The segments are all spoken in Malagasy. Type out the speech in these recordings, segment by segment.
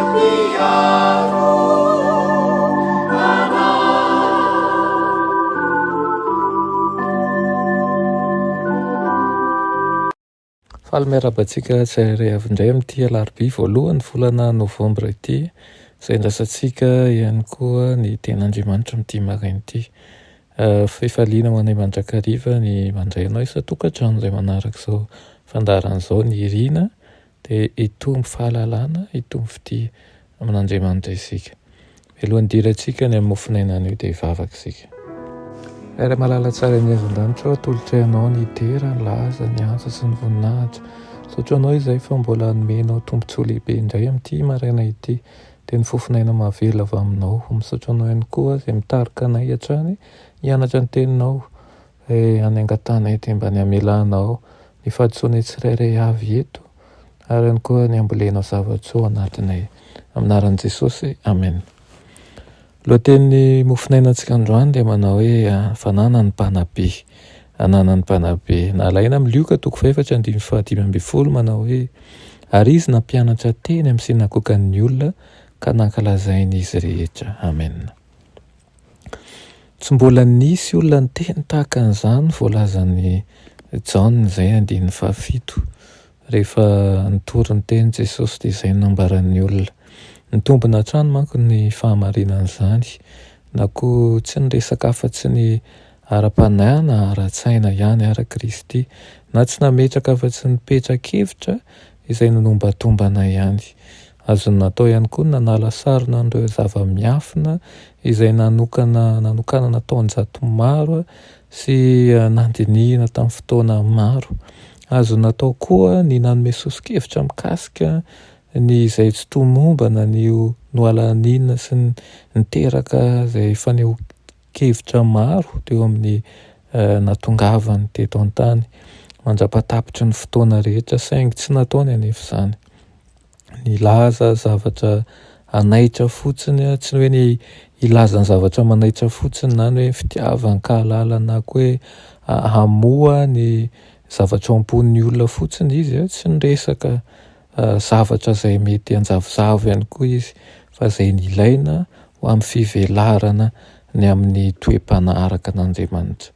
Mpiaro anay. Faly miarahaba antsika tsirairay avy indray amin'ity alarobia voalohan'ny volana novambra ity, izay andrasantsika ihany koa ny tenin'Andriamanitra amin'ity maraina ity. Fifaliana ho anay mandrakariva ny mandray anao isan-tokantrano izay manaraka izao fandaharana izao. Ny irina dia hitombo fahalalana, hitombo fitia amin'Andriamanitra isika. Mialohan'ny hidirantsika any amin'ny mofon'aina anio dia hivavaka isika. Ray malala tsara eny an-danitra ô, atolotray anao ny dera, ny laza, ny antsa sy ny voninahitra. Misaotra anao izay fa mbola nomenao tombontsoa lehibe indray amin'ity maraina ity, dia ny fofon'aina mahavelona avy aminao. Misaotra anao ihany koa izay mitarika anay hatrany hianatra ny teninao. Any angatahanay dia mba ny hamelanao ny fahadisoanay tsirairay avy eto ary ihany koa ny hambolenao zava-tsoa ao anatinay. Amin'ny anaran'i Jesosy, Amen. Lohatenin'ny mofonainantsika androany dia manao hoe fananan'ny mpanabe. Ananan'ny mpanabe. Nalaina amin'ny Lioka toko fahefatra andininy fahadimy ambin'ny folo manao hoe ary izy nampianatra teny amin'ny synagogan'ny olona ka nankalazain'izy rehetra. Amen. Tsy mbola nisy olona niteny tahaka an'izany voalazan'i Jaona izay andininy fahafito. Rehefa nitory ny teny Jesosy dia izay no nambaran'ny olona. Nitombina hatrany manko ny fahamarinan'izany, na koa tsy niresaka afa-tsy ny ara-panahy na ara-tsaina ihany ara Kristy, na tsy nametraka afa-tsy ny petra-kevitra izay nanombatombana ihany. Azony natao ihany koa ny nanala sarona an'ireo zava-miafina izay nanokana nanokanana taonjato maro sy nandinihina tamin'ny fotoana maro. Azony natao koa ny nanome soso-kevitra mikasika ny izay tsy tomombana ny nohalanina sy niteraka izay fanehoan-kevitra maro teo amin'ny nahatongavany teto an-tany mandra-pahatapitry ny fotoana rehetra saingy tsy nataony anefa izany. Nilaza zavatra hanaitra fotsiny, tsy hoe ny hilaza ny zavatra manaitra fotsiny na ny hoe fitiavan-kahalala na koa hoe hamoha ny zavatra ao am-pon'ny olona fotsiny izy, tsy niresaka zavatra izay mety hanjavozavo ihany koa izy fa izay nilaina ho amin'ny fivelarana ny amin'ny toe-panahy araka an'Andriamanitra.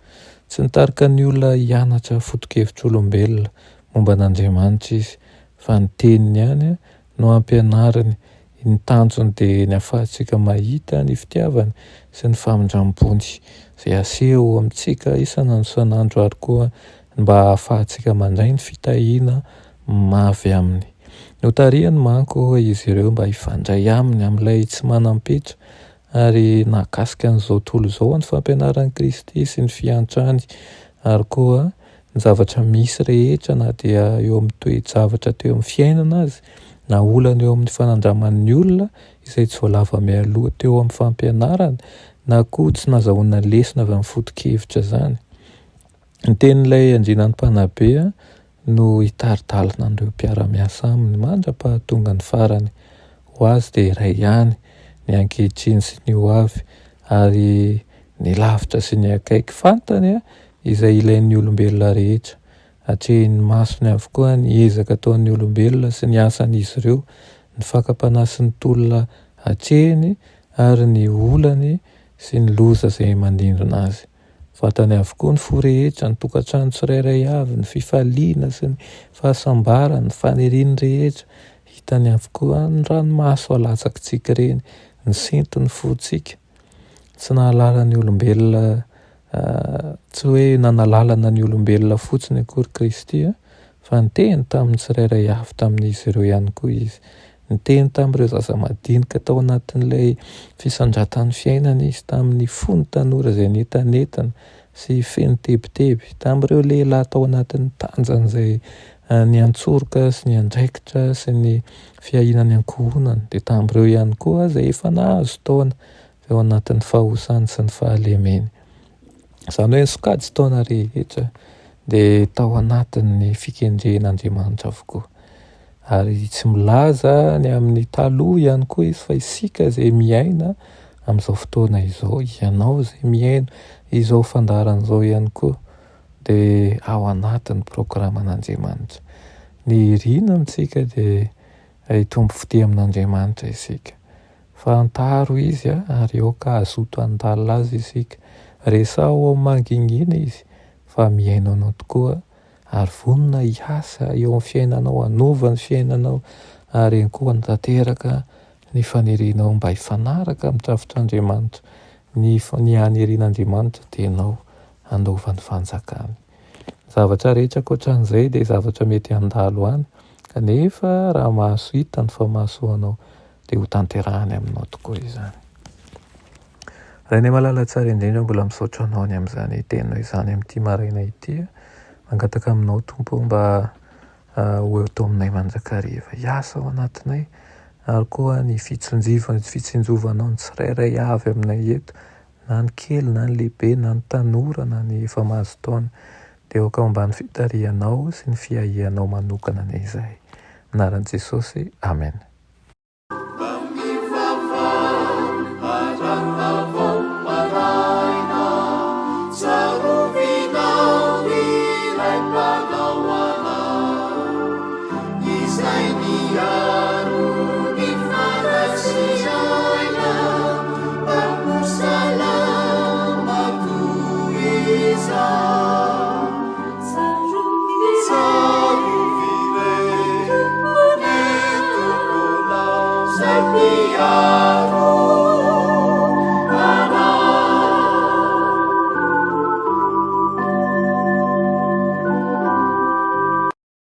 Tsy nitarika ny olona hianatra foto-kevitr'olombelona momba an'Andriamanitra izy fa ny teniny ihany no ampianariny. Ny tanjony dia ny ahafahantsika mahita ny fitiavany sy ny famindram-pony izay aseho amintsika isan'andro isan'andro ary koa mba ahafahantsika mandray ny fitahiana avy aminy. Notarihany manko izy ireo mba hifandray aminy amin'ilay tsy manam-petra ary nahakasika an'izao tontolo izao ny fampianaran'i Kristy sy ny fiantrany ary koa ny zavatra misy rehetra na dia eo amin'ny toe-javatra teo amin'ny fiainana aza na olana eo amin'ny fanandraman'ny olona izay tsy voalava mialoha teo amin'ny fampianarana na koa tsy nazahoana lesona avy amin'ny foto-kevitra izany. Ny tenin'ilay andrianan'ny mpanabe no hitari-dalana an'ireo mpiara-miasa aminy mandra-pahatonga ny farany. Ho azy dia iray ihany ny ankehitriny sy ny ho avy ary ny lavitra sy ny akaiky. Fantany izay ilain'ny olombelona rehetra. Atrehin'ny masony avokoa ny ezaka ataon'ny olombelona sy ny asan'izy ireo, ny fakam-panahy sy ny tolona atrehiny ary ny olany sy ny loza izay mandindona azy. Fantany avokoa ny fo rehetra, ny tokantrano tsirairay avy, ny fifaliana sy ny fahasambarana, ny faniriany rehetra. Hitany avokoa ny ranomaso alatsakitsika ireny, ny senton'ny fontsika. Tsy nahalala ny olombelona, tsy hoe nanalalana ny olombelona fotsiny akory Kristy fa niteny tamin'ny tsirairay avy tamin'izy ireo ihany koa Izy. Niteny tamin'ireo zaza madinika tao anatin'ilay fisandratan'ny fiainana Izy, tamin'ny fony tanora izay nientanentana sy feno tebiteby, tamin'ireo lehilahy tao anatin'ny tanjany izay niantsoroka sy niandraikitra sy ny fiahiana ny ankohonany, dia tamin'ireo ihany koa izay efa nahazo taona teo anatin'ny fahosany sy ny fahalemeny. Izany hoe ny sokajin-taona rehetra dia tao anatin'ny fikendren'Andriamanitra avokoa. Ary tsy milaza ny amin'ny taloha ihany koa izy fa isika izay miaina amin'izao fotoana izao, ianao izay mihaino izao fandaharana izao ihany koa dia ao anatin'ny programan'Andriamanitra. Ny irina amintsika dia. Hitombo fitia amin'Andriamanitra isika. Fantaro Izy ary aoka hazoto handalina Azy isika. Resaho ao mangingina Izy fa mihaino anao tokoa ary vonona hiasa eo amin'ny fiainanao, hanova ny fiainanao ary ihany koa hanatanteraka ny fanirianao mba hifanaraka amin'ny drafitr'Andriamanitra. Ny ny hanirian'Andriamanitra dia ianao handova ny fanjakany. Ny zavatra rehetra ankoatran'izay dia zavatra mety handalo any kanefa raha mahaso hita ny famahasoanao dia ho tanterahany aminao tokoa izany. Rainay malala tsara indrindra mbola misaotra anao ny amin'izany teninao izany amin'ity maraina ity. Mangataka aminao Tompo mba ho eo tao aminay mandrakariva, hiasa ao anatinay ary koa ny fitsinjovanao ny tsirairay avy aminay eto na ny kely na ny lehibe na ny tanora na ny efa mahazo taona dia aoka ho ambany fitarihanao sy ny fiahianao manokana anie izahay. Anaran'i Jesosy, Amen.